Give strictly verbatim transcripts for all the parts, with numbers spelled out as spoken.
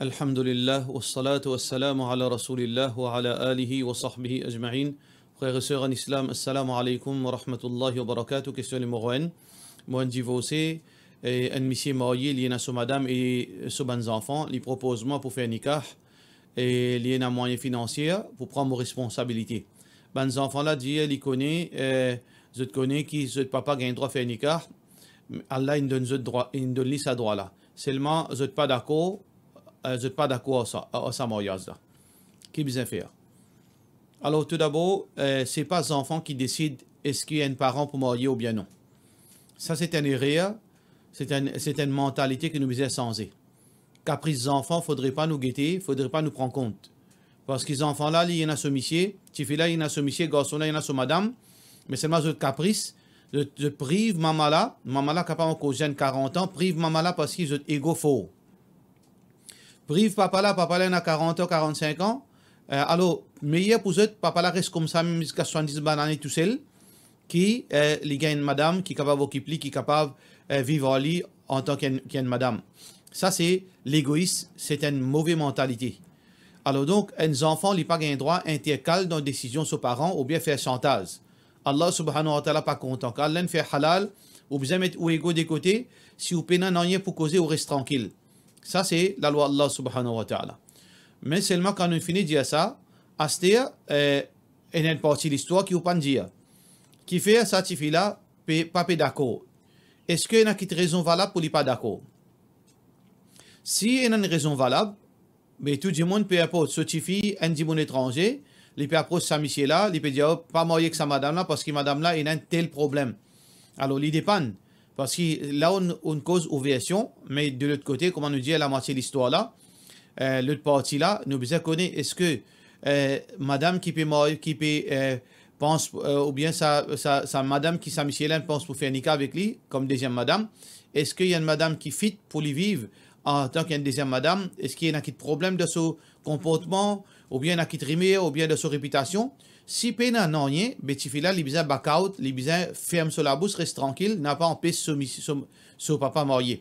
Alhamdulillah, wassalatu wassalamu ala Rasoulillah wa ala alihi wa sahbihi ajmain. Frer e ser an Islam, assalamu alaykum wa rahmatullahi wa barakatuh. Kestion nimero enn. Mo enn divorse, e enn misie marye, li ena so madam e so bann zanfan, li propoz mwa pou fer nikah, e li ena mwayin finansie pou pran mo responsabilite. Bann zanfan la dir li kone, e, zot kone ki zot papa gagn drwa fer nikah, Allah inn donn zot drwa, inn donn li sa drwa la. Selman zot pa dakor, e, zot pa dakor ar sa, ar sa maryaz la. Ki bizin fer? Alor, toudabor, e, se pa zanfan ki desid eski enn paran pou marye oubien non. Sa se enn erer, se enn, se enn mantalite ki nou bizin sanze. Kapris zanfan, fodre pa nou gete, fodre pa nou pran kont. Parski zanfan la, li ena so misie, tifi la, li ena so misie, garson la, li ena so madam, me selman zot kapris, zot, zot priv mama la, mama la kapav ankor zenn, karant an, priv mama la parski zot ego for. Priv papa la, papa la ena karant an, karant-sink an, e, alor, meyer pou zot, papa la res koumsa mem ziska swasann-dis bann ane tousel, ki, e, li gagn enn madam ki kapav okip li, ki kapav, e, viv ar li antan ki enn, ki enn madam. Sa se legois, se enn move mantalite. Alor donk, enn zanfan, li pa gagn drwa interkal dan desizion so paran oubien fer shantaz. Allah Subhanahu wa Ta'ala pa kontan. Kan Allah inn fer halal, ou bizin met ou ego de kote, si ou pena nanye pou koze, ou res trankil. Sa se lalwa Allah Subhanahu wa Ta'ala. Me selman kan nou fini dir sa, aster, e, ena enn parti listwar ki ou pa'nn dir. Kifer sa tifi la pe, pa pe dakor? Eski ena kit rezon valab pou li pa dakor? Si ena enn rezon valab, be tou dimoun, pe inport, so tifi, enn dimoun etranze, li pe apros sa misie la, li pe dir, "Oh, pa marye ek sa madam la, parski madam la ena enn tel problem." Alor, li depann, parski la, ou, ou koz ouversion, me de lot kote, kouma nou dir, lamwatie listwar la, e, lot parti la, nou bizin kone, eski, e, madam ki pe marye, ki pe, e, pans, e, oubien sa, sa, sa madam ki sa misie la pans pou fer nikah avek li, kom deziem madam, eski enn madam ki fit pou li viv antan ki enn deziem madam? Eski ena kit problem dan so konportman, oubien ena kit rimer, oubien dan so repitasion? Si pena nanye, be tifi la, li bizin back out, li bizin ferm so labous, res trankil, napa anpes so mis-, so, so papa marye.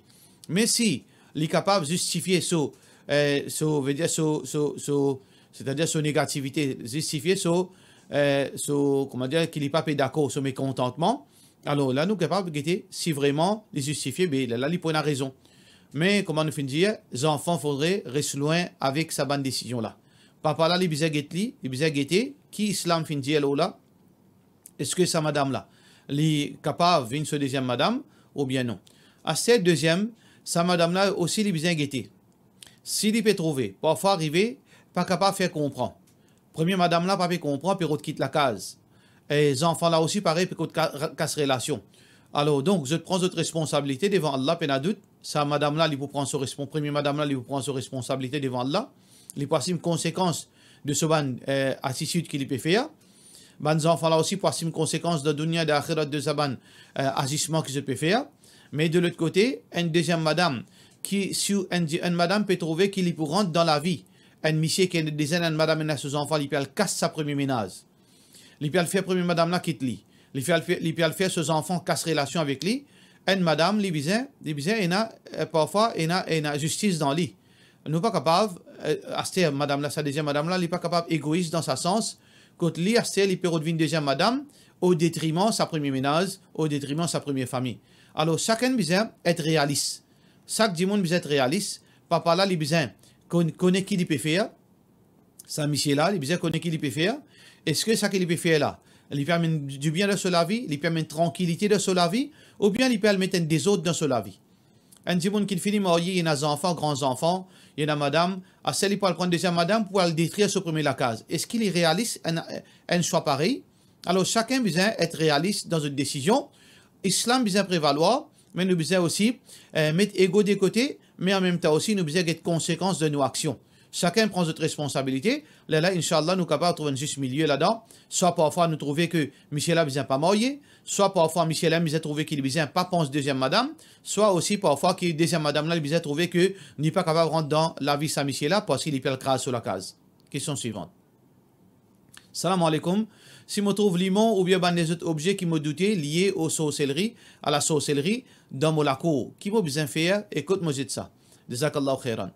Me si li kapav zistifie so, e, so, vedir so, so, so, setadir so negativite, zistifie so, e, so, kouma dir, ki li pa pe dakor, so mekontantman, alor la, nou kapav gete si vreman li zistifie, be lerla li pou ena rezon. Me, kouma nou finn dir, zanfan fodre res lwin avek sa bann desizion la. Papa la, li bizin get li, li bizin gete ki Islam finn dir lor la, eski sa madam la, li kapav vinn so deziem madam oubien non. Aster deziem, sa madam la osi, li bizin gete. Si li pe trouve, parfwa arive, pa kapav fer konpran. Premie madam la pa pe konpran, pe rod kit lakaz. E zanfan la osi, parey, pe kot ka-, ra-, kas relasion. Alor, donk, zot pran zot responsabilite devan Allah, pena dout. Sa madam la, li pou pran so respon-, premie madam la, li pou pran so responsabilite devan Allah. Li pou asim konsekans de so bann, e, atitid ki li pe fer. Bann zanfan la osi pou asim konsekans dan dounia, dan axirat, de sa bann, e, azisman ki zot pe fer. Me de lot kote, enn deziem madam, ki, si enn, enn madam pe trouve ki li pou rant dan lavi enn misie ki deza ena enn madam, ena so zanfan, li pe al kas sa premie menaz. Li pe al fer premie madam la kit li. Li pe al fer, li pe al fer so zanfan kas relasion avek li. Enn madam, li bizin, li bizin ena, e, parfwa ena, ena zistis dan li. Nou pa kapav, e, aster madam la, sa deziem madam la, li pa kapav egois dan sa sans, kot li, aster, li pe rod vinn deziem madam, o detriman sa premie menaz, o detriman sa premie fami. Alor, sakenn bizin et realis. Sak dimoun bizin et realis. Papa la, li bizin konn-, kone ki li pe fer. Sa misie la, li bizin kone ki li pe fer. Eski sa ki li pe fer la, li pe amenn dibien dan so lavi, li pe amenn trankilite dan so lavi, oubien li pe al met enn dezord dan so lavi? Enn dimoun ki fini marye, li ena zanfan, gran zanfan, li ena madam, aster li pou al pran deziem madam pou al detrir so premie lakaz. Eski li realis enn, enn swa parey? Alor, sakenn bizin et realis dan zot desizion. Islam bizin prevalwar, me nou bizin osi, e, met ego de kote, me anmemtan osi, nou bizin get konsekans de nou aksion. Sakenn pran zot responsabilite. Lerla, inshallah, nou kapav trouv enn zis milie ladan. Swa parfwa nou trouve ki misie la bizin pa marye, swa parfwa misie la bizin trouve ki li bizin pa pans deziem madam, swa osi parfwa ki deziem madam la, li bizin trouve ki li pa kapav rant dan lavi sa misie la, parski li pe al kraz so lakaz. Kestion swivan. Salam aleykoum. Si mo trouv limon oubien bann lezot obze ki mo doute lie o sorselri, a la sorselri, dan mo lakour, ki mo bizin fer e kot mo zet sa? Jazakallahu khairan.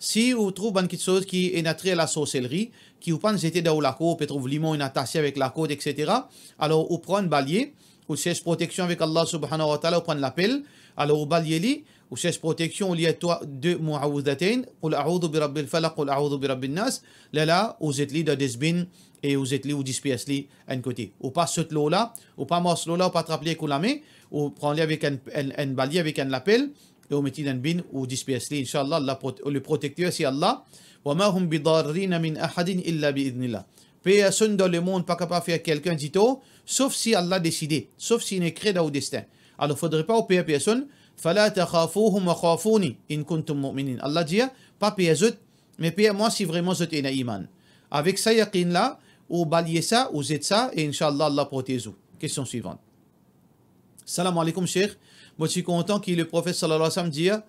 Si ou trouv bann kiksoz ki ena tre a lasorselri, ki ou pa'nn zete dan ou lakour, ou pe trouv limon ena atase avek lakord, et cetera, alor ou pran enn balie, ou sers proteksion avek Allah subhanahu wa ta'ala, ou pran lapel, alor ou balie li, ou sers proteksion, ou lir twa de Muawwidhatayn, Qul a'udhu bi rabbil falaq, Qul a'udhu bi rabbin nas, lerla ou zet li dan desbin e ou zet li, ou dispers li enn kote. Ou pa sot lor la, ou pa mars lor la, ou pa trap li ek ou lame, ou pran li avek enn, enn, enn balie avek enn lapel, e ou met li dan bin, ou dispers li, inshallah, Allah prote-, le protecteur c'est Allah. Wa ma hum bidarrina min ahadin illa bi idhnillah. Personn dan lemond pa kapav fer kikenn ditor, sof si Allah deside, sof si ena ekri dan ou destin. Alor, fodre pa ou per personn. Fala takhafuhum wa khafuni in kuntum mu'minin. Allah dir, pa per zot, me per mwa si vreman zot ena iman. Avek sa yakin la, ou balie sa, ou zet sa, e inshallah, Allah protez ou. Kestion swivant. Salam alaikum, Sheikh. Mo ti kontan ki le Profet sallallahu alayhi wa sallam dir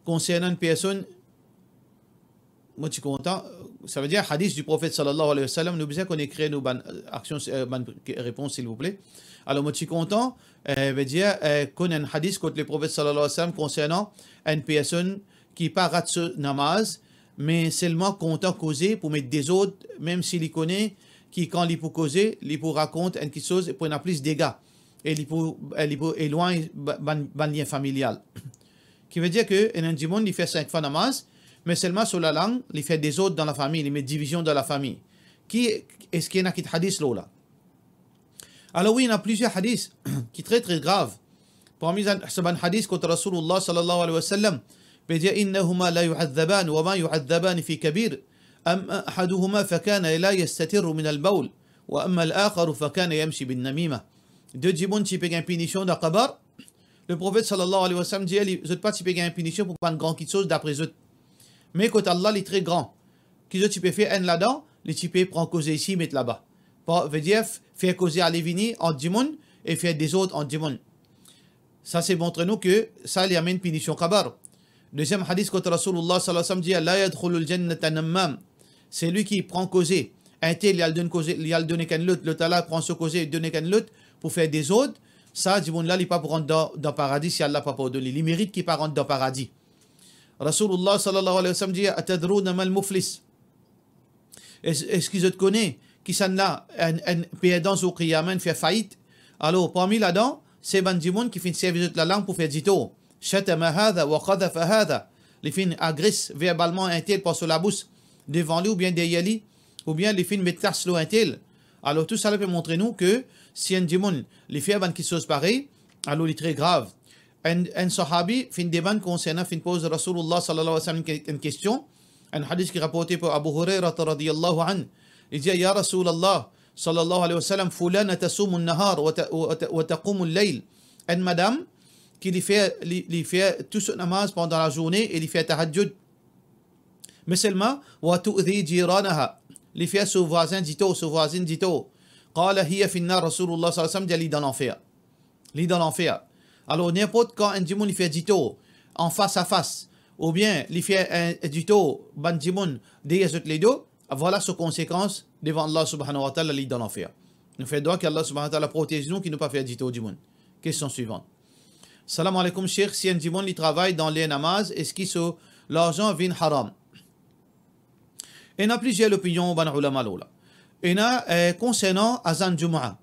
konsernan enn personn, mo ti kontan, savedir hadis du Profet sallallahu alayhi wa sallam, nou bizin konn ekrir nou bann, euh, aksion, euh, bann repons, silvouple. Alor, mo ti kontan, euh, vedir, euh, konn enn hadis kot le Profet sallallahu alayhi wa sallam konsernan enn personn ki pa rat so namaz, me selman kontan koze pou met dezord, mem si li kone ki kan li pou koze, li pou rakont enn kiksoz pou ena plis dega, e li pou, e li pou elwagn ba-, bann, bann lien familial. Ki vedir ke ena enn dimoun, li fer sink fwa namaz, me selman so lalang, li fer dezord dan lafami, li met divizion dan lafami. Ki, eski ena kit hadis lor la? Alor wi, ena plizier hadis ki tre, tre grav. Parmi sa, sa bann hadis kot Rasoulullah sallallahu alayhi wa sallam pe dir, innahuma la yu'adhaban wa ma yu'adhaban fi kabir, amma ahaduhuma fakana la yastatirru min al-bawl, wa amma al-akharu fakana yamshi bin namima. De dimoun ti pe gagn pinision dan kabar. Le Profet sallallahu alayhi wa sallam dir, li, zot pa ti pe gagn pinision pou bann gran kiksoz dapre zot. Me kot Allah, li tre gran. Ki zot ti pe fer? Enn ladan, li ti pe pran koze isi, met laba. Pa, vedir f-, fer koze ale vini ant dimoun e fer dezord ant dimoun. Sa se montre nou ke sa li amenn pinision kabar. Deziem hadis kot Rasoulullah sallallahu alayhi wa sallam dir, la yadkhulul jannata nammam. Selwi ki pran koze, entel, li al donn koze, li al donn ek enn lot, lot la pran so koze, donn ek enn lot pou fer dezord, sa dimoun la, li pa pou rant dan, dan paradi si Allah pa pardonn li. Li merit ki pa rant dan paradi. Rasoulullah sallallahu alayhi wa sallam dir, atadruna mal muflis? Es-, eski zot kone kisannla enn, enn perdan zour Qiyama, enn fer fait? Alor, parmi ladan, se bann dimoun ki finn servi zot lalang pou fer ditor. Shatama hadha wa qadhafa hadha. Li finn agres verbalman entel par so labous, devan li oubien deryer li, oubien li finn met tas lor entel. Alor, tousala pe montre nou ke si enn dimoun, li fer bann kiksoz parey, alor li tre grav. Enn, enn sahabi finn demann konsernan, finn poz Rasoulullah sallallahu alayhi wa sallam ke-, enn kestion. Enn hadis ki raporte par Abu Hurairah radiyallahu anhu. Li dir, ya Rasoulullah sallallahu alayhi wa sallam, fulana tasumun nahar wa ta-, wa ta-, wa taqumul layl. Enn madam ki li fer, li, li fer tou so namaz pandan lazourne e li fer tahajjud. Me selman, wa tu'dhi jiranaha, li fer so vwazin ditor, so vwazinn ditor. Qala hiya fin nar, Rasoulullah sallallahu alayhi wa sallam dir, li dan lanfer. Li dan lanfer. Alor, ninport kan enn dimoun li fer ditor, an fas a fas, oubien li fer enn ditor bann dimoun deryer zot ledo, vwala so konsekans devan Allah subhanahu wa ta'ala, li dan lanfer. Nou fer dwa ki Allah subhanahu wa ta'ala protez nou, ki nou pa fer ditor dimoun. Kestion swivant. Salam aleykoum, Sheikh. Si enn dimoun li travay dan ler namaz, eski so larzan vinn haram? Ena plizier lopinion bann oulama lor la. Ena, eh, konsernan azan Jumaa.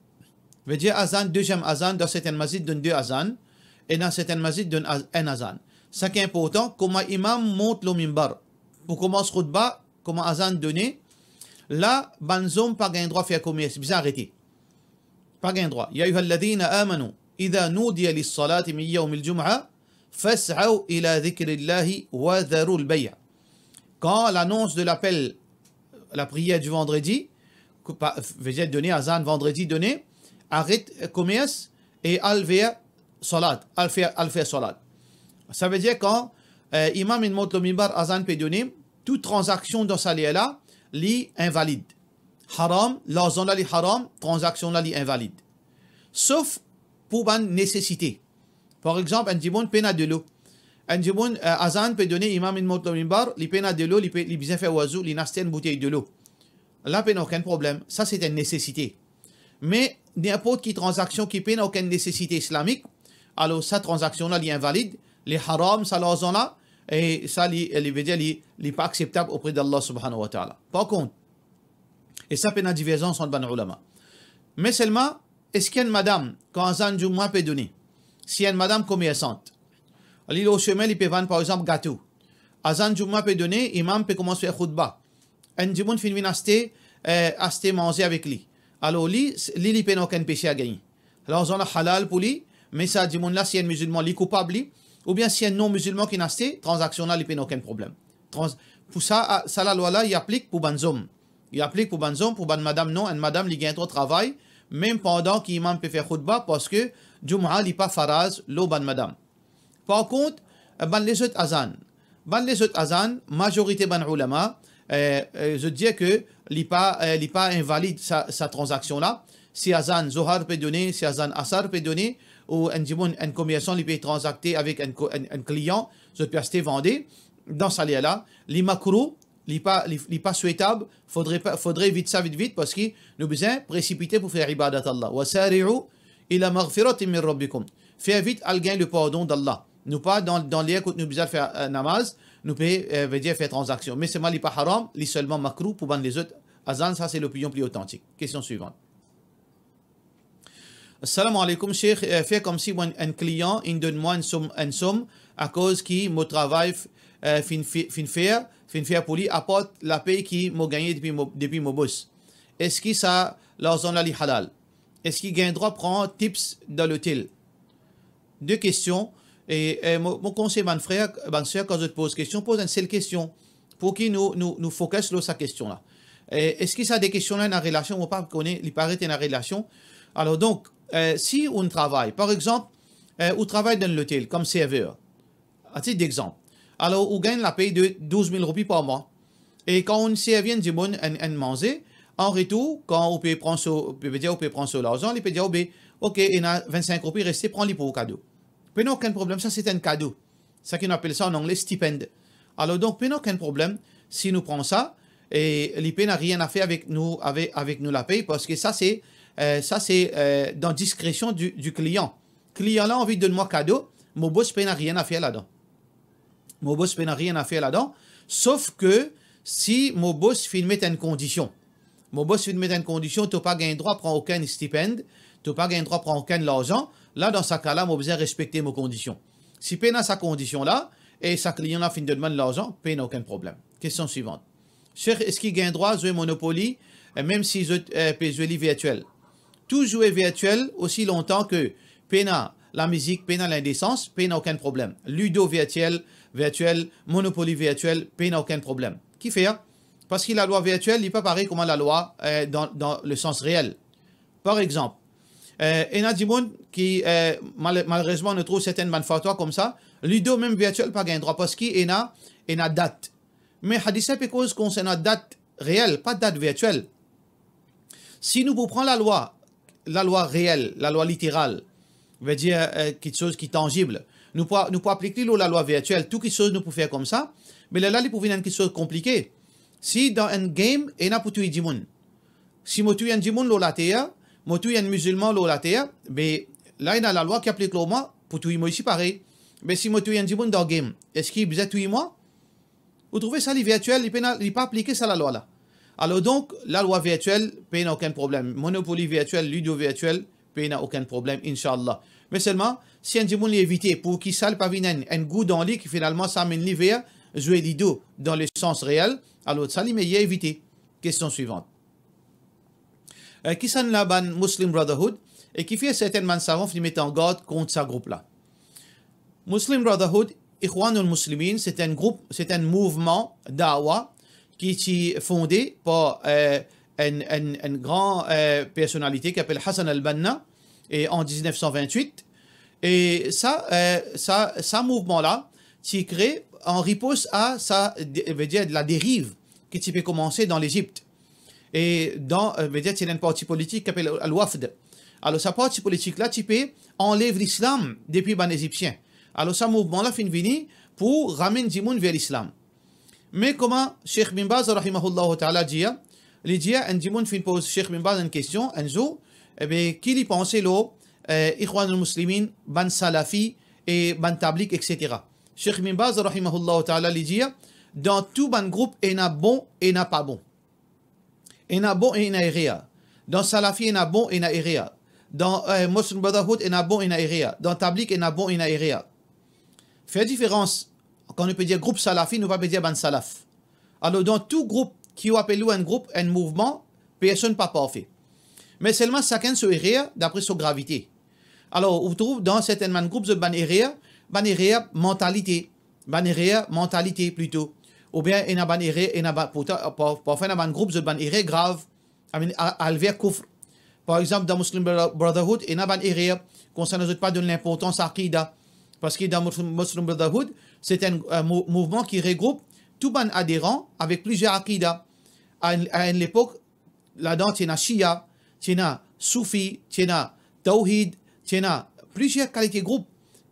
Vedir azan, deziem azan, dan sertenn masjid donn de azan, ena sertenn masjid donn az-, enn azan. Sa ki inportan, kouma imam mont lor minbar pou koumans khoutba, kouma azan done, la, bann zom pa gagn drwa fer komers, bizin arete. Pa gagn drwa. Ya ayyuhalladhina amanu, idha nudiya lis-salati min yawmil jumu'a, fas'aw ila dhikrillahi wa dharul bay'. Kan lanons de lapel, lapriyer di vandredi, kou-, pa, vedir done azan vandredi done, aret komers e al ver salat, al fer, al fer salat. Savedir kan, eh, imam inn mont lor minbar, azan pe done, tou tranzaksion dan sa ler la, li invalid. Haram, larzan la li haram, tranzaksion la li invalid. Sof pou bann nesesite. Par exanp, enn dimoun pena delo. Enn dimoun, eh, azan pe done, imam inn mont lor minbar, li pena delo, li pe, li bizin fer wazou, linn aste enn boutey delo. La pena okenn problem, sa se enn nesesite. Me ninport ki tranzaksion ki pena okenn nesesite islamik, alor sa tranzaksion la li invalid, li haram sa larzan la, e sa li, li vedir li, li pa akseptab opre d'Allah subhanahu wa ta'ala. Par kont, e sa pena diverzans ant bann oulama. Me selman, eski enn madam, kan azan Jummah pe done, si enn madam komersant, li lor sime, li pe vann, par exanp, gato, azan Jummah pe done, imam pe koumans fer khoutba, enn dimoun finn vinn aste, eh, aste manze avek li. Alor li, li, li pena okenn pese a gagne. Larzan la halal pou li, me sa dimoun la, si enn mizilman, li koupab li, oubien si enn non-mizilman ki finn aste, tranzaksion la, li pena okenn problem. Trans-, pou sa, a, sa lalwa la, li aplik pou bann zom. Li aplik pou bann zom, pou bann madam non, enn madam, li gagn drwa travay, mem pandan ki imam pe fer khoutba, parski Jummah, li pa faraz lor bann madam. Par kont, bann lezot azan, bann lezot azan, mazorite bann oulama, eh, eh, zot dir ke li pa, eh, li pa invalid sa, sa tranzaksion la. Si azan Zohar pe done, si azan Asar pe done, ou enn dimoun, enn komersan, li pe tranzakte avek enn ko-, enn, enn klian, zot pe aste vande, dan sa ler la, li makrouh, li pa, li, li pa swetab, fodre pa, fodre evit sa vit vit, parski nou bizin presipite pou fer ibadat Allah. Wasari'u ila maghfiratin min rabbikum. Fer vit al gagn lepardon d'Allah. Nou pa dan, dan ler kot nou bizin al fer, eh, namaz, nou pe, eh, vedir fer tranzaksion. Me selman li pa haram, li selman makrouh pou bann lezot azan, sa se lopinion pli otantik. Kestion swivan. Salam aleykoum, Sheikh. Eh, fer koumsi mwa enn klian, inn donn mwa enn som, enn som, akoz ki mo travay f-, eh, finn fi-, finn fer, finn fer pou li, apar lapey ki mo gagne depi mo, depi mo bos. Eski sa larzan la li halal? Eski gagn drwa pran tips dan lotel? De kestion, e, e, mo, mo konsey bann frer, bann ser, kan zot poz kestion, poz enn sel kestion, pou ki nou, nou, nou focus lor sa kestion la. E, eski sa de kestion la ena relasion? Mo pa kone, li paret ena relasion. Alor donk, e, si ou travay, par exanp, e, ou travay dan lotel kom server, a tit d'exanp, alor ou gagn lapey de douz mil roupi par mwa, e kan ou servi enn dimoun enn, enn manze, an retour, kan ou pe pran so, pe, pe dir ou pe pran so larzan, li pe dir ou, be, ok, ena vinn-sink roupi reste, pran li pou ou kado. Pena okenn problem, sa se enn kado. Sa ki nou apel sa an angle stipend. Alor donk, pena okenn problem si nou pran sa, e li pena rien a fer avek nou, avek, avek nou lapey, parski sa se, eh, sa se, eh, dan diskresion di, di klian. Klian la anvi donn mwa kado, mo bos pena rien a fer ladan. Mo bos pena rien a fer ladan, sof ke si mo bos finn met enn kondision. Mo bos finn met enn kondision, to pa gagn drwa pran okenn stipend, to pa gagn drwa pran okenn larzan, la, dan sa ka la, mo bizin respekte mo kondision. Si pena sa kondision la, e sa klian la finn donn mwa larzan, pena okenn problem. Kestion swivan. Sheikh, eski gagn drwa zwe Monopoly, e mem si zot, eh, pe zwe li virtiel? Tou zwe virtiel osi lontan ke pena lamizik, pena lindesans, pena okenn problem. Ludo virtiel, virtiel, Monopoly virtiel, pena okenn problem. Kifer? Parski lalwa virtiel, li pa parey kouma lalwa, eh, dan, dan lesans reel. Par exanp, eh, ena dimoun ki, eh, mal-, malerezman, nou trouv sertenn bann fatwa koumsa, Ludo mem virtiel pa gagn drwa, parski ena, ena dat. Me hadis la pe koz konsernan dat reel, pa dat virtiel. Si nou pou pran lalwa, lalwa reel, lalwa literal, vedir, eh, kiksoz ki tanzib, nou pou, nou pou aplik li lor lalwa virtiel, tou kiksoz nou pou fer koumsa, me lerla li pou vinn enn kiksoz konplike. Si dan enn game, ena pou touy dimoun. Si mo touy enn dimoun lor later, mo touy enn mizilman lor later, be la ena lalwa ki aplik lor mwa pou touy mwa osi parey. Me si mo touy enn dimoun dan game, eski li bizin touy mwa? Ou trouve sa li virtiel, li pena, li pa aplike sa lalwa la. Alor donk, lalwa virtiel, pena okenn problem. Monopoly virtiel, Ludo virtiel, pena okenn problem, inshallah. Me selman, si enn dimoun li evite, pou ki sa li pa vinn enn, enn gou dan li, ki finalman sa amenn li ver zwe Ludo dan lesans reel, alor sa li meyer evite. Kestion swivan. Eh, kisannla bann Muslim Brotherhood, e kifer sertenn bann savan finn met an gard kont sa group la? Muslim Brotherhood, Ikhwanul Muslimin, se enn group, se enn mouvman dawa ki ti fonde par, eh, enn, enn, enn gran, eh, personalite ki apel Hassan al-Banna, e an diznef san vintwit. E sa, eh, sa, sa mouvman la ti kre an ripos a sa, de, vedir laderiv ki ti pe koumanse dan Lezipt. E dan, eh, vedir ti ena enn parti politik ki apel Al-Wafd. Alor, sa parti politik la ti pe anlev lislam depi bann Ezipsien. Alor, sa mouvman la finn vini pou ramenn dimoun ver lislam. Me kouma Sheikh Bin Baz, rahimahullahu ta'ala, dir, li dir, enn dimoun finn poz Sheikh Bin Baz enn kestion, enn zour, ebe, ki li panse lor, eh, Ikhwanul Muslimin, bann Salafi, e bann Tablig, et cetera. Sheikh Ibn Baz, rahimahullah taala, li dir, dan tou bann group, ena bon, ena pa bon. Ena bon e ena erer. Dan Salafi, ena bon, ena erer. Dan, eh, Muslim Brotherhood, ena bon, ena erer. Dan Tabligh, ena bon, ena erer. Fer diferans, kan nou pe dir group Salafi, nou pa pe dir bann Salaf. Alor, dan tou group ki ou apel ou enn group, enn mouvman, personn pa parfe. Me selman sakenn so erer, dapre so gravite. Alor, ou trouv dan sertenn bann group, zot bann erer, bann erer mantalite, bann erer mantalite plito. Oubien ena bann erer, ena ba-, pourtan, par-, parfwa ena bann group, zot bann erer grav, I mean, a-, al ver koufr. Par exanp, dan Muslim Brother-, Brotherhood, ena bann erer, konsarn zot pa donn linportans akida. Parski dan Muslim, Muslim Brotherhood, se enn, eh, mou-, mouvman ki regroup tou bann aderan avek plizier akida. A enn, a enn lepok, ladan ti ena Shia, ti ena Soufi, ti ena Tawhid, ti ena plizier kalite group.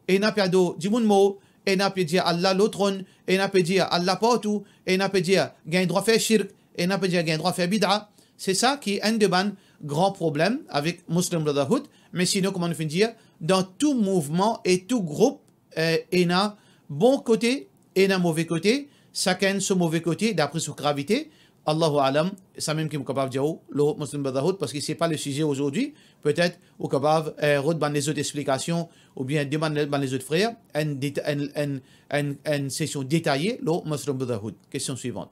Ena pe ador dimoun mor, ena pe dir Allah lor tronn, ena pe dir Allah partou, ena pe dir gagn drwa fer shirk, ena pe dir gagn drwa fer bid'a. Se sa ki enn de bann gran problem avek Muslim Brotherhood. Me sinon, kouma nou finn dir, dan tou mouvman e tou group, eh, ena bon kote, ena move kote, sakenn so move kote, dapre so gravite. Allahu a'lam, samem ki mo kapav dir ou lor Muslim Brotherhood, parski se pa le size azordi. Petet ou kapav, eh, rod bann lezot explikasion, oubien demann bann lezot frer enn deta-, enn, enn, enn, enn sesion detaye lor Muslim Brotherhood. Kestion swivant.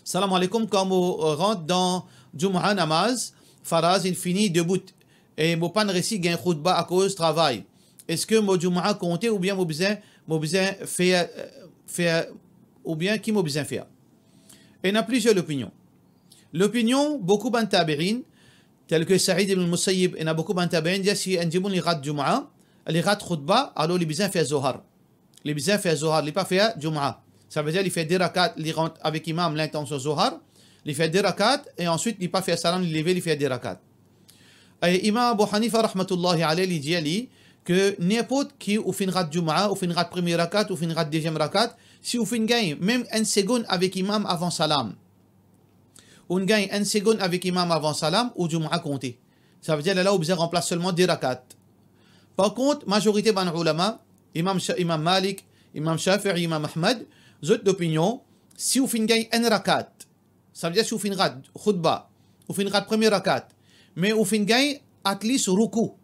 Salam alaikum, kan mo, eh, rant dan Jum'a namaz, faraz inn fini debout, e mo pann resi gagn khoutba akoz travay. Eski mo Jum'a konte oubien mo bizin, mo bizin fer, eh, fer, oubien ki mo bizin fer? Ena plizier lopinion. Lopinion boukou bann tabe'in, tel ke Saïd ibn Musayyib, ena boukou bann tabe'in dir si enn dimoun li rat Jum'a, li rat khoutba, alor li bizin fer Zohar. Li bizin fer Zohar, li pa fer Jum'a. Savedir li fer de rakat, li rant avek imam lintansion Zohar, li fer de rakat, e answit li pa fer salam, li leve, li fer de rakat. E Imam Abu Hanifa rahmatullahi alayh, li dir li, ke ninport ki ou finn rat Jum'a, ou finn rat premie rakat, ou finn rat deziem rakat, si ou finn gagn mem enn segonn avek imam avan salam, ou gagn enn segonn avek imam avan salam, ou Jum'a konte. Savedir lerla ou bizin ranplas selman de rakat. Par kont, mazorite bann oulama, Imam Sha-, Imam Malik, Imam Shafi'i, Imam Ahmad, zot lopinion, si ou finn gagn enn rakat, savedir si ou finn rat khoutba, ou finn rat premie rakat, me ou finn gagn at least roukou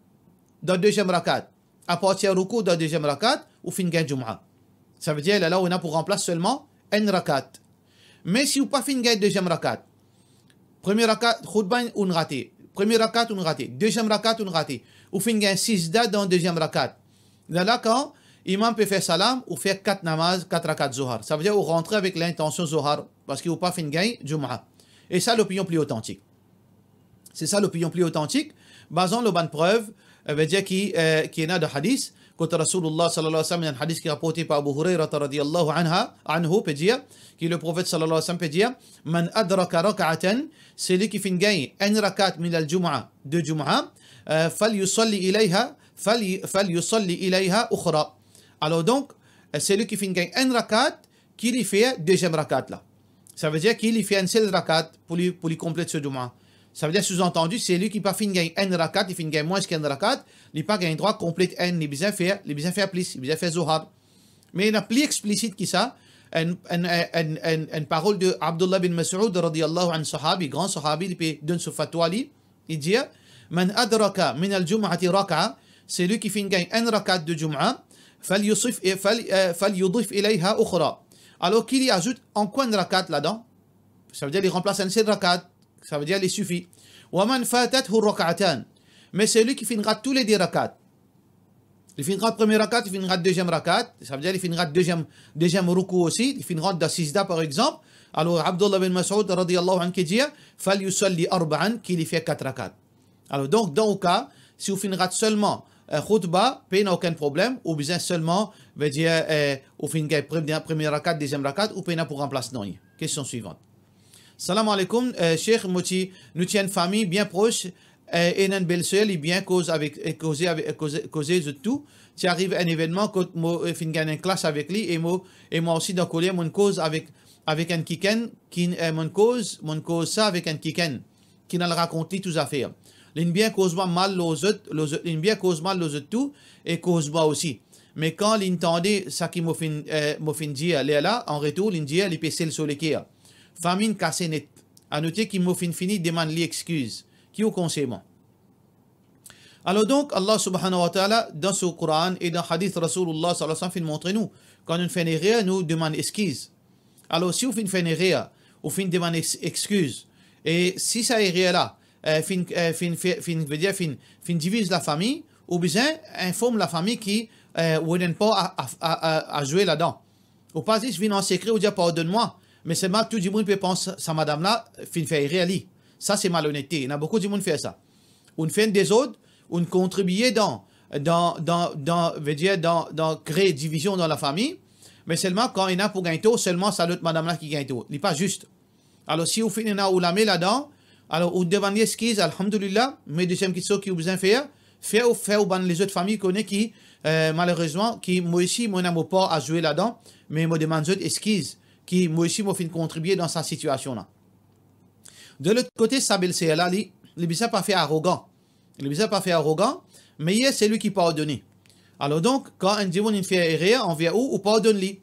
dan deziem rakat, apartir roukou dan deziem rakat, ou finn gagn Jum'a. Savedir lerla ou ena pou ranplas selman enn rakat. Me si ou pa finn gagn deziem rakat, premie rakat, khoutba ou'nn rate, premie rakat ou'nn rate, deziem rakat ou'nn rate, ou finn gagn sizda dan deziem rakat, lerla kan imam pe fer salam, ou fer kat namaz, kat rakat Zohar. Savedir ou rantre avek lintansion Zohar, parski ou pa finn gagn Jum'a. E sa lopinion pli otantik. Se sa lopinion pli otantik, bazan lor bann prev, eh, vedir ki, eh, ki ena dan hadis, kot Rasoulullah sallallahu alayhi wa sallam, enn hadis ki raporte par Abu Hurairah radiyallahu anha, anhu, pe dir, ki Leprofet sallallahu alayhi wa sallam pe dir, "Man adraka rak'atan", seli ki finn gagn enn rakat minal Jum'a, de Jum'a, eh, "falyusalli ilayha, fal-, falyusalli ilayha ukhra." Alor donk, eh, seli ki finn gagn enn rakat, ki li fer deziem rakat la. Savedir ki li fer enn sel rakat pou li, pou li konplet so Jum'a. Savedir, souzantandi, seli ki pa finn gagn enn rakat, li finn gagn mwins ki enn rakat, li pa gagn drwa konplet enn, li bizin fer, li bizin fer plis, li bizin fer Zohar. Me ena pli explisit ki sa, enn, enn, enn, enn, enn parol de Abdullah bin Mas'ud radiyallahu anhu, sahabi, gran sahabi, li pe donn so fatwa li, li dir, "Man adraka minal jum'ati rak'a", seli ki finn gagn enn rakat de Jum'a, "falyusif, eh, fal-, eh, falyudif ilayha ukhra." Alor ki li azout ankor enn rakat ladan, savedir li ranplas enn sel rakat, savedir li sifi. "Wa man fatathu rak'atan", me seli ki finn rat toule de rakat, li finn rat premie rakat, li finn rat deziem rakat, savedir li finn rat deziem, deziem roukou osi, li finn rant dan sizda par exanp. Alor Abdullah bin Mas'ud radiyallahu anhu ki dir, "Falyusalli arba'an", ki li fer kat rakat. Alor donk, dan ou ka, si ou finn rat selman, eh, khoutba, pena okenn problem, ou bizin selman, vedir, eh, ou finn gagn premie, premie rakat, deziem rakat, ou pena pou ranplas nanye. Kestion swivant. Salam aleykoum, eh, Sheikh, mo ti, nou ti enn fami bien pros, eh, ena enn belser, li bien koz avek, eh, koze avek, eh, koze, koze zot tou. Ti ariv enn evennman kot mo, eh, finn gagn enn klas avek li e mo, e mwa osi dan koler, mo'nn koz avek, avek enn kikenn, ki, eh, mo'nn koz, mo'nn koz sa avek enn kikenn, ki'nn al rakont li tou zafer. Li'nn bien koz mwa mal lor zot, lor zot, li'nn bien koz mal lor zot tou e koz mwa osi. Me kan linn tande seki mo finn, eh, mo finn dir, lerla, an retour, linn dir li pe sel so leker. Fami inn kase net. Anote ki mo finn fini demann li exkiz. Ki ou konsey mwa? Alor donk, Allah subhanahu wa ta'ala, dan so Koran e dan hadith Rasoulullah sallallahu alayhi wa sallam finn montre nou, kan nou finn fer enn erer, nou demann exkiz. Alor, si ou finn fer enn erer, ou finn demann ex-, exkiz, e si sa erer la, eh, finn, eh, finn fer, finn, vedir, finn, finn diviz lafami, ou bizin inform lafami ki, eh, ou ena enn par a, a, a, a, a zwe ladan. Ou pa zis vinn an sekre, ou dir, "Pardonn mwa." Me selman tou dimoun pe pans sa madam la finn fer erer li. Sa se malonete. Ena boukou dimoun fer sa. Ou'nn fer enn dezord, ou'nn kontribie dan, dan, dan, dan, vedir dan, dan kre divizion dan lafami, me selman kan ena pou gagn tor, selman sa lot madam la ki gagn tor. Li pa zis. Alor, si ou finn ena ou lame ladan, alor ou demann li exkiz, alhamdulillah, me deziem kiksoz ki ou bizin fer, fer ou, fer ou bann lezot fami kone ki, eh, malerezman, ki mo osi, mo ena mo par a zwe ladan, me mo demann zot exkiz, ki mo osi, mo finn kontribie dan sa sitiasion la. De lot kote, sa belser la, li, li bizin pa fer arogan. Li bizin pa fer arogan, meyer selwi ki pardone. Alor donk, kan enn dimoun inn fer erer anver ou, ou pardonn li.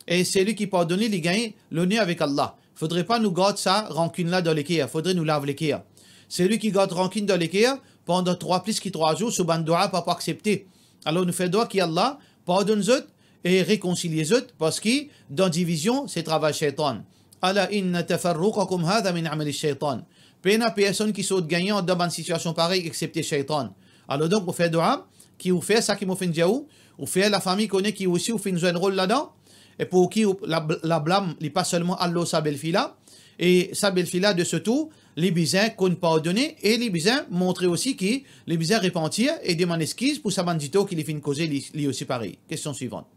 E selwi ki pardonn li, li gagn loner avek Allah. Fodre pa nou gard sa rankinn la dan leker, fodre nou lav leker. Selwi ki gard rankinn dan leker, pandan trwa, plis ki trwa zour, so bann dwa pa pou aksepte. Alor nou fer dwa ki Allah pardonn zot e rekonsilie zot, parski dan divizion, se travay Shaytan. "Ala inna tafarruqakum hadha min amali shaytan." Pena personn ki sort gagnan dan bann sitiasion parey, exepte Shaytan. Alor donk, ou fer dwa, ki ou fer sa ki mo finn dir ou, ou fer lafami kone ki ou osi ou finn zwe enn rol ladan, e pou ki ou, la, lablam, li pa selman al lor sa belfi la, e sa belfi la, de so tour, li bizin konn pardone, e li bizin montre osi ki li bizin repantir e demann exkiz pou sa bann ditor ki li finn koze li, li osi parey. Kestion swivan.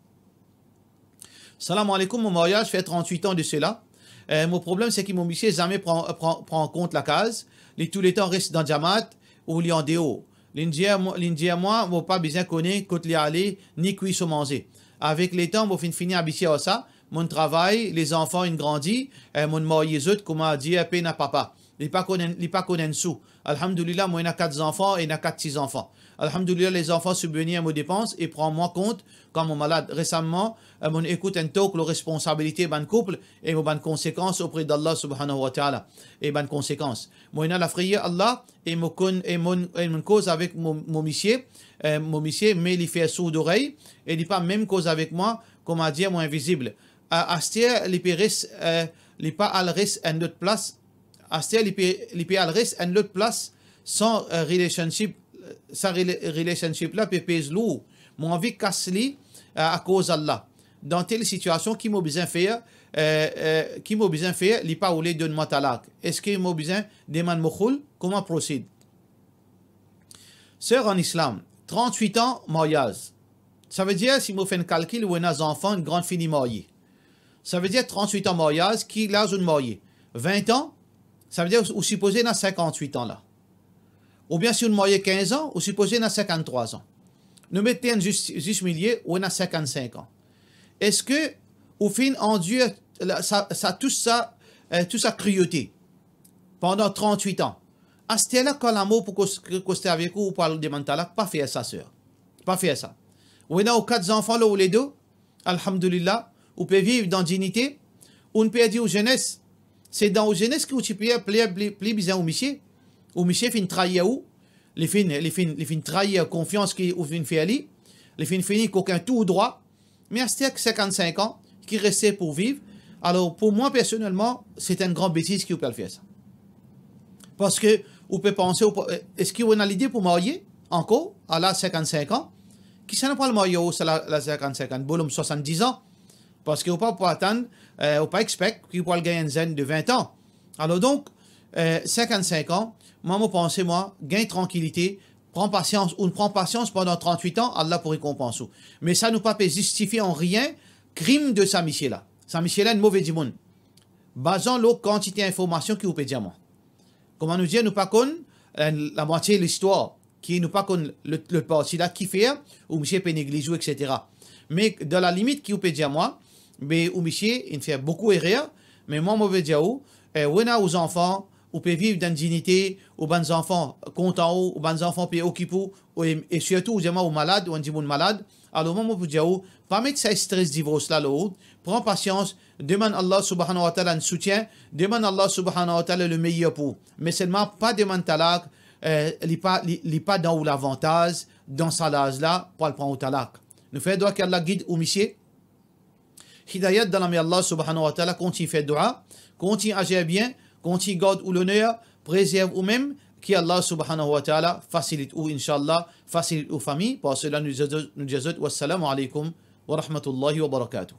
Salam aleykoum, mo maryaz fer trant-wit an de sela. Eh, mo problem se ki mo misie zame pran, pran, pran kont lakaz. Li touletan res dan djamat ou li andeor. Li'nn dir mwa, li'nn dir mwa, mo pa bizin kone kot li ale, ni kwi so manze. Avek letan, mo finn fini abitie ar sa. Mo'nn travay, lezanfan inn grandi, eh, mo'nn marye zot, kouma dir, pena papa. Li pa konn enn, li pa konn enn sou. Alhamdulillah, mo ena kat zanfan, ena kat ti zanfan. Alhamdulillah, lezanfan sibvenir mo depans e pran mwa kont kan mo malad. Resaman, eh, mo'nn ekout enn talk lor responsabilite bann koup e mo bann konsekans opre d'Allah subhanahu wa ta'ala. E bann konsekans. Mo ena lafreyer Allah e mo konn, e mo'nn, e mo'nn koz avek mo, mo misie, eh, mo misie, me li fer sour dorey e li pa mem koz avek mwa, kouma dir, mo invizib. A-, aster li pe res, eh, li pa al res enn lot plas, aster li pe, li pe al res enn lot plas san, eh, relationship, sa rela-, relationship la pe pez lour. Mo anvi kas li, eh, akoz Allah. Dan tel sitiasion, ki mo bizin fer, eh, eh, ki mo bizin fer, li pa oule donn mwa talak. Eski mo bizin demann mukhul? Kouma proceed? Ser an Islam, trant-wit an maryaz. Savedir, si mo fer enn kalkil, ou ena zanfan, enn gran fini marye. Savedir trant-wit an maryaz, ki laz ou'nn marye? Vin an, savedir ou, ou sipoze ena sinkant-wit an la. Oubien si ou'nn marye kinz an, ou sipoze ena sinkant-trwa an. Nou met enn zis, zis milie, ou ena sinkant-sink an. Eski ou finn andir la, sa, sa, tou sa, eh, tou sa kriyote pandan trant-wit an? Aster la, kan lamor pou kos-, koste avek ou, ou pou al demann talak, pa fer sa, ser. Pa fer sa. Ou ena ou kat zanfan lor ou ledo, alhamdulillah, ou pe viv dan dignite, ou'nn perdi ou zenes. Se dan ou zenes ki ou ti pe pli, pli, pli bizin ou misie. Ou misie finn trair ou, li finn, li finn, li finn trair konfians ki ou finn fer li, li finn fini kokin tou drwa. Me aster sinkant-sink an ki reste pou viv, alor pou mwa personelman, se enn gran betiz ki ou pe al fer sa. Parski ou pe panse, ou pe, eski ou ena lide pou marye ankor a laz sinkant-sink an? Kisannla pou al marye ou sa la, laz sinkant-sink an, bolom swasann-diz an? Parski ou pa pou atann, eh, ou pa expect ki pou al gagn enn zenn de vin an. Alor donk, eh, sinkant-sink an, mwa mo panse mwa, gagn trankilite, pran pasians, ou pran pasians pandan trant-wit an, Allah pou rekonpans ou. Me sa nou pa pe zistifie an rien krim de sa misie la. Sa misie la enn move dimoun. Bazan lor kantite informasion ki ou pe dir mwa. Kouma nou dir, nou pa konn, eh, lamwatie listwar, ki nou pa konn lot, lot parti la, kifer ou misie pe negliz ou, etsetera. Me dan lalimit ki ou pe dir mwa, be ou misie inn fer boukou erer, me mwa mo pe dir ou, eh, ou ena ou zanfan, ou pe viv dan dignite, ou bann zanfan kontan ou, ou bann zanfan pe okip ou, ou, e, e sirtou ou dir mwa ou malad, ou enn dimoun malad, Alor mwa, mo pou dir ou, pa met sa stres divors la lor ou, pran pasians, demann Allah Subhanahu wa Ta'ala enn soutien, demann Allah Subhanahu wa Ta'ala le meyer pou ou. Me selman pa demann talak, eh, li pa, li, li pa dan ou lavantaz, dan sa laz la, pou al pran ou talak. Nou fer dwa ki Allah gid ou misie, hidayat dan lame Allah Subhanahu wa Ta'ala, kontign fer dwa, kontign azir bien, kontign gard ou loner, prezerv ou mem, ki Allah Subhanahu wa Ta'ala fasilit ou, inshallah, fasilit ou fami. Par sela, nou dir zot, nou dir zot, wassalamu alaikum wa rahmatullahi wa barakatuh.